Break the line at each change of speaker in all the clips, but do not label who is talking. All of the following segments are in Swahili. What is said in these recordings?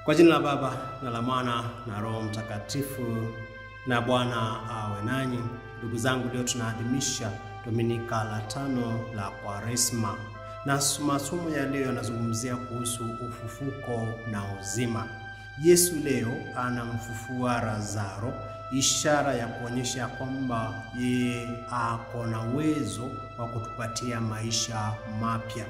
Kwa jina la Baba na la Mwana na Roho Mtakatifu. Na Bwana awe nanyi. Ndugu zangu, leo tunaadhimisha Dominika la tano la Kwaresma, na masomo ya leo yanazungumzia kuhusu ufufuko na uzima. Yesu leo anamfufua Lazaro, ishara ya kuonyesha kwamba yeye ako na uwezo wa kutupatia maisha mapya.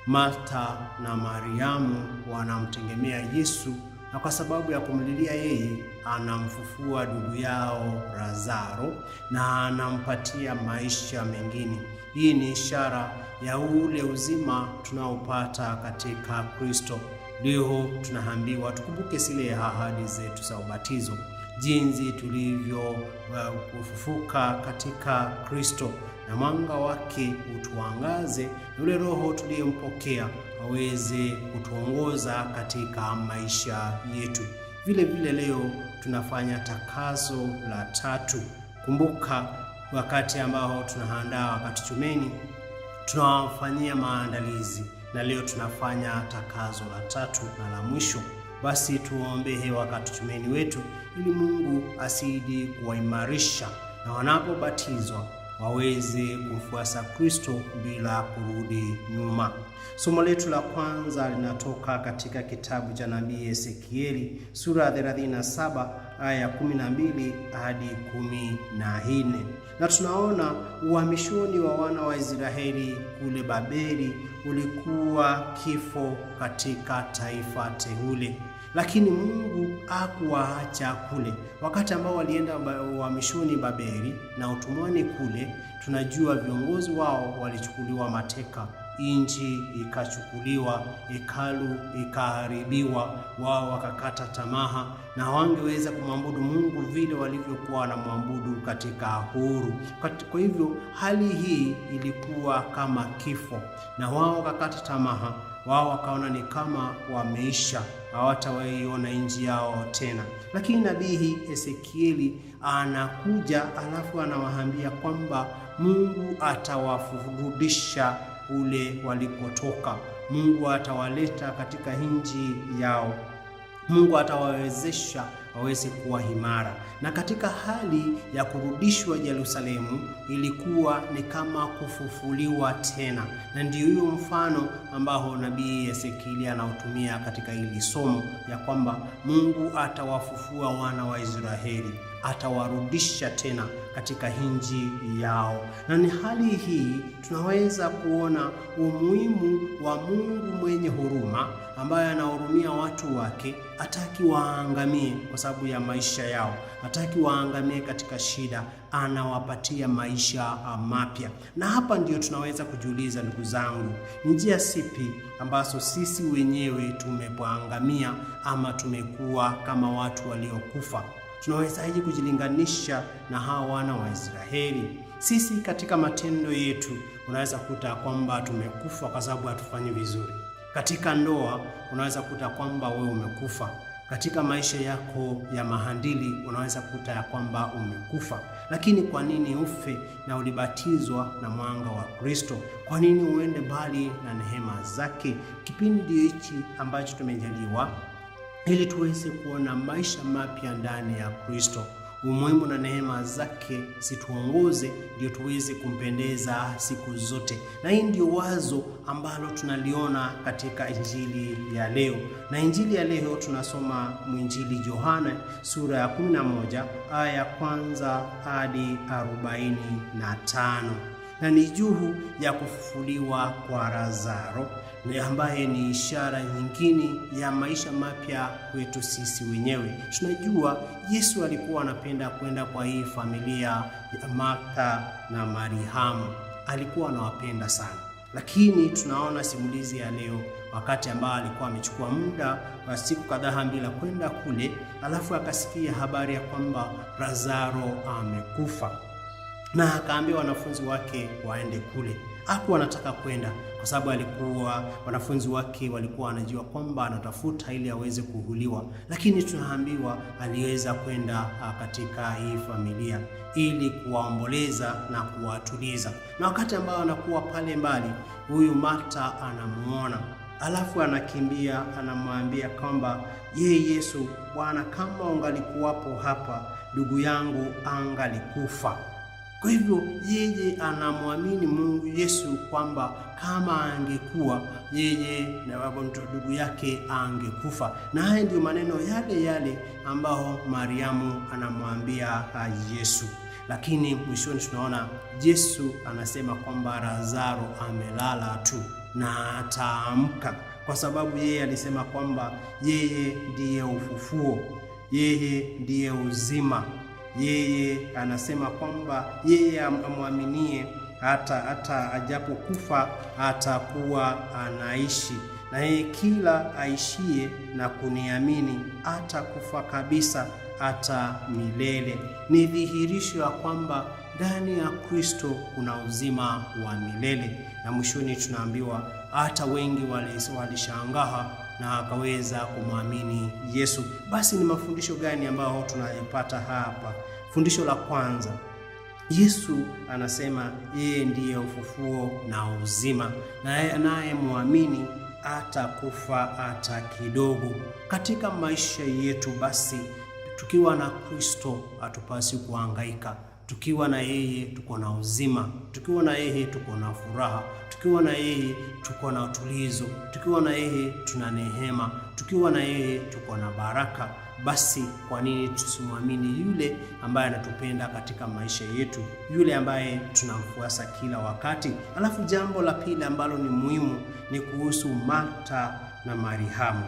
Martha na Mariamu wanamtegemea Yesu, na kwa sababu ya kumlilia yeye anamfufua ndugu yao Lazaro na anampatia maisha mengine. Hii ni ishara ya ule uzima tunaopata katika Kristo. Leo tunaambiwa tukumbuke zile ahadi zetu za ubatizo, jinsi tulivyo kufufuka katika Kristo, na mwanga wake utuangaze, na ule Roho tuliyempokea aweze kutuongoza katika maisha yetu. Vile vile leo tunafanya takaso la tatu. Kumbuka wakati ambao tunaandaa wakati chumeni, tunawafanyia maandalizi, na leo tunafanya takazo la tatu na la mwisho. Basi tuombee wakati chumeni wetu, ili Mungu asidi kuwaimarisha na wanapobatizwa waweze kumfuasa Kristo bila kurudi nyuma. Somo letu la kwanza linatoka katika kitabu cha nabii Ezekieli sura ya 37 aya ya 12 hadi 14, na tunaona uhamishoni wa wana wa Israeli kule Babeli ulikuwa kifo katika taifa teule, lakini Mungu hakuwaacha kule. Wakati ambao walienda uhamishoni Babeli na utumwani kule, tunajua viongozi wao walichukuliwa mateka, nchi ikachukuliwa, hekalu ikaharibiwa, wao wakakata tamaha na hawangeweza kumwabudu Mungu vile walivyokuwa wanamwabudu katika huru. Kwa hivyo hali hii ilikuwa kama kifo, na wao wakakata tamaha, wao wakaona ni kama wameisha, hawatawaiona nchi yao tena. Lakini nabii Ezekieli anakuja, alafu anawaambia kwamba Mungu atawarudisha kule walikotoka. Mungu atawaleta katika nchi yao. Mungu atawawezesha waweze kuwa imara. Na katika hali ya kurudishwa Yerusalemu ilikuwa ni kama kufufuliwa tena, na ndio hiyo mfano ambao nabii Ezekieli anautumia katika hili somo ya kwamba Mungu atawafufua wana wa Israeli, atawarudisha tena katika nchi yao. Na ni hali hii tunaweza kuona umuhimu wa Mungu mwenye huruma ambaye anahurumia watu wake, hataki waangamie kwa sababu ya maisha yao, hataki waangamie katika shida, anawapatia maisha mapya. Na hapa ndio tunaweza kujiuliza, ndugu zangu, ni njia sipi ambazo sisi wenyewe tumepoangamia ama tumekuwa kama watu waliokufa? Tunawezaje kujilinganisha na hawa wana wa Israeli? Sisi katika matendo yetu unaweza kuta kwamba tumekufa kwa sababu hatufanyi vizuri. Katika ndoa unaweza kuta kwamba wewe umekufa. Katika maisha yako ya mahandili unaweza kuta ya kwamba umekufa. Lakini kwa nini ufe na ulibatizwa na mwanga wa Kristo? Kwa nini uende mbali na neema zake? Kipindi hichi ambacho tumejaliwa ili tuweze kuona maisha mapya ndani ya Kristo. Umuhimu na neema zake situongoze, ndio tuweze kumpendeza siku zote. Na hii ndio wazo ambalo tunaliona katika injili ya leo. Na injili ya leo tunasoma mwinjili Yohana sura ya 11 aya ya kwanza hadi 45, na ni juu ya kufufuliwa kwa Lazaro ambaye ni ishara nyingine ya maisha mapya kwetu sisi wenyewe. Tunajua Yesu alikuwa anapenda kwenda kwa hii familia ya Martha na Mariamu, alikuwa anawapenda sana, lakini tunaona simulizi ya leo, wakati ambao alikuwa amechukua muda wa siku kadhaa bila kwenda kule, alafu akasikia habari ya kwamba Lazaro amekufa na akaambia wanafunzi wake waende kule. Hakuwa anataka kwenda kwa sababu alikuwa wanafunzi wake walikuwa wanajua kwamba anatafuta ili aweze kuhuliwa, lakini tunaambiwa aliweza kwenda katika hii familia ili kuwaomboleza na kuwatuliza. Na wakati ambao anakuwa pale mbali, huyu Martha anamuona. Alafu anakimbia anamwambia kwamba ye Yesu, Bwana, kama ungalikuwapo hapa ndugu yangu angalikufa. Kwa hivyo yeye anamwamini Mungu Yesu kwamba kama angekuwa yeye na ndugu yake angekufa. Na haya ndiyo maneno yale yale ambao Mariamu anamwambia Yesu. Lakini mwishoni tunaona Yesu anasema kwamba Lazaro amelala tu na ataamka, kwa sababu yeye alisema kwamba yeye ndiye ufufuo, yeye ndiye uzima. Yeye anasema kwamba yeye amwaminie hata ajapokufa atakuwa anaishi, na yeye kila aishie na kuniamini atakufa kabisa hata milele. Ni dhihirisho ya kwamba ndani ya Kristo kuna uzima wa milele. Na mwishoni tunaambiwa hata wengi walishangaa na akaweza kumwamini Yesu. Basi ni mafundisho gani ambayo tunayopata hapa? Fundisho la kwanza, Yesu anasema yeye ndiye ufufuo na uzima, na anayemwamini atakufa hata kidogo. Katika maisha yetu basi, tukiwa na Kristo hatupasi kuhangaika. Tukiwa na yeye tuko na uzima, tukiwa na yeye tuko na furaha, tukiwa na yeye tuko na utulizo, tukiwa na yeye tuna neema, tukiwa na yeye tuko na baraka. Basi kwa nini tusimwamini yule ambaye anatupenda katika maisha yetu, yule ambaye tunamfuasa kila wakati? Alafu jambo la pili ambalo ni muhimu ni kuhusu Marta na Mariamu.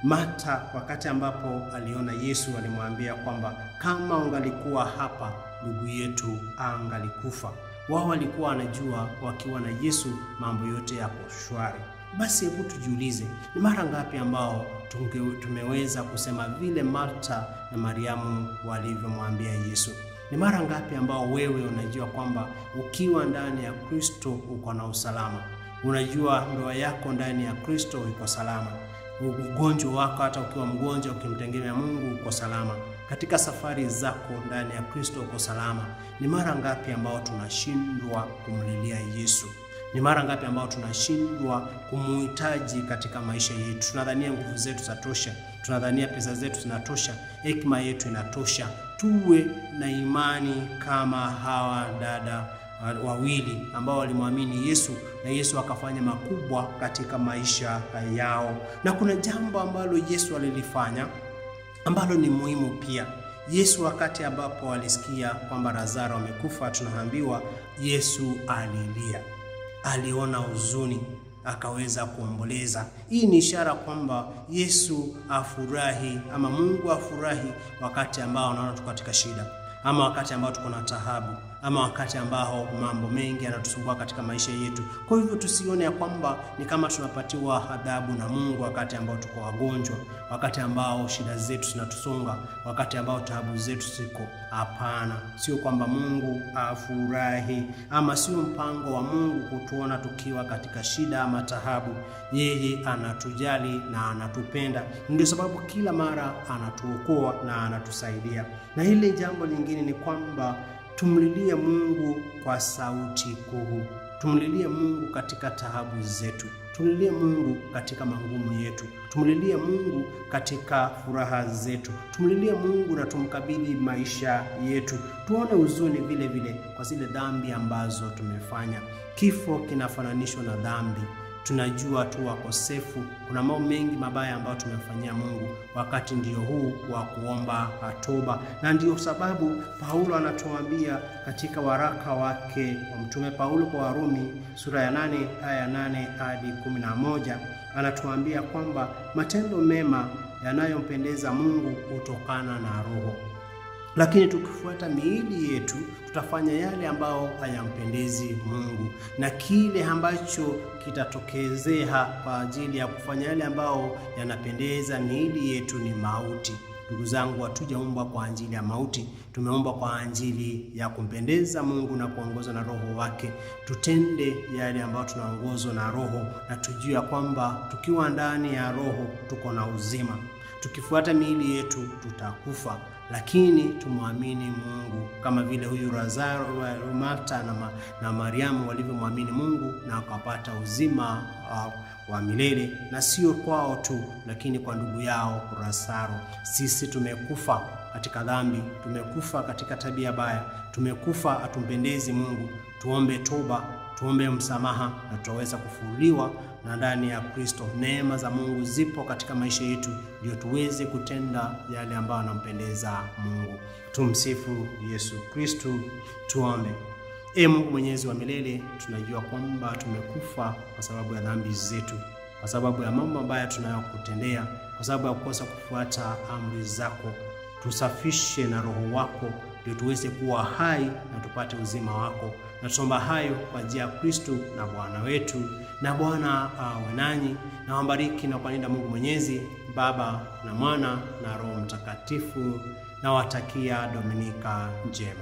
Marta wakati ambapo aliona Yesu alimwambia kwamba kama ungalikuwa hapa ndugu yetu angalikufa. Wao walikuwa wanajua wakiwa na Yesu mambo yote yako shwari. Basi hebu tujiulize, ni mara ngapi ambao tumeweza kusema vile Marta na Mariamu walivyomwambia Yesu? Ni mara ngapi ambao wewe unajua kwamba ukiwa ndani ya Kristo uko na usalama? Unajua ndoa yako ndani ya Kristo iko salama. Ugonjwa wako, hata ukiwa mgonjwa, ukimtegemea Mungu uko salama. Katika safari zako ndani ya Kristo uko salama. Ni mara ngapi ambao tunashindwa kumlilia Yesu? Ni mara ngapi ambao tunashindwa kumuhitaji katika maisha yetu? Tunadhania nguvu zetu zatosha, tunadhania pesa zetu zinatosha, hekima yetu inatosha. Tuwe na imani kama hawa dada wawili ambao walimwamini Yesu na Yesu akafanya makubwa katika maisha yao. Na kuna jambo ambalo Yesu alilifanya ambalo ni muhimu pia. Yesu wakati ambapo alisikia kwamba Lazaro amekufa, tunaambiwa Yesu alilia, aliona huzuni, akaweza kuomboleza. Hii ni ishara kwamba Yesu afurahi ama Mungu afurahi wakati ambao anaona tuko katika shida, ama wakati ambao tuko na taabu, ama wakati ambao mambo mengi yanatusumbua katika maisha yetu. Kwa hivyo tusione ya kwamba ni kama tunapatiwa adhabu na Mungu wakati ambao tuko wagonjwa, wakati ambao shida zetu zinatusonga, wakati ambao taabu zetu ziko. Hapana, sio kwamba Mungu afurahi ama sio mpango wa Mungu kutuona tukiwa katika shida ama taabu. Yeye anatujali na anatupenda, ndio sababu kila mara anatuokoa na anatusaidia. Na ile jambo lingine ni kwamba tumlilie Mungu kwa sauti kuu. Tumlilie Mungu katika taabu zetu, tumlilie Mungu katika magumu yetu, tumlilie Mungu katika furaha zetu, tumlilie Mungu na tumkabidhi maisha yetu. Tuone huzuni vile vile kwa zile dhambi ambazo tumefanya. Kifo kinafananishwa na dhambi. Tunajua tu wakosefu, kuna mambo mengi mabaya ambayo tumemfanyia Mungu. Wakati ndio huu wa kuomba toba, na ndio sababu Paulo anatuambia katika waraka wake wa Mtume Paulo kwa Warumi sura ya 8 aya 8 hadi 11, anatuambia kwamba matendo mema yanayompendeza Mungu hutokana na Roho, lakini tukifuata miili yetu tutafanya yale ambayo hayampendezi Mungu, na kile ambacho kitatokezea kwa ajili ya kufanya yale ambayo yanapendeza miili yetu ni mauti. Ndugu zangu, hatujaumbwa kwa ajili ya mauti, tumeumbwa kwa ajili ya kumpendeza Mungu na kuongozwa na Roho wake. Tutende yale ambayo tunaongozwa na Roho, na tujue kwamba tukiwa ndani ya Roho tuko na uzima. Tukifuata miili yetu tutakufa, lakini tumwamini Mungu kama vile huyu Lazaro, Marta na Mariamu walivyomwamini Mungu na wakapata uzima wa milele, na sio kwao tu, lakini kwa ndugu yao Lazaro. Sisi tumekufa katika dhambi, tumekufa katika tabia baya, tumekufa hatumpendezi Mungu. Tuombe toba, tuombe msamaha na tutaweza kufufuliwa na ndani ya Kristo. Neema za Mungu zipo katika maisha yetu, ndio tuweze kutenda yale ambayo anampendeza Mungu. Tumsifu Yesu Kristo. Tuombe. Ee Mungu Mwenyezi wa milele, tunajua kwamba tumekufa kwa sababu ya dhambi zetu, kwa sababu ya mambo ambayo tunayokutendea, kwa sababu ya kukosa kufuata amri zako. Tusafishe na Roho wako ndio tuweze kuwa hai na tupate uzima wako. Na tuomba hayo kwa njia ya Kristo na Bwana wetu. Na Bwana awe nanyi na wabariki na kuwalinda Mungu Mwenyezi, Baba na Mwana na Roho Mtakatifu. Nawatakia Dominika njema.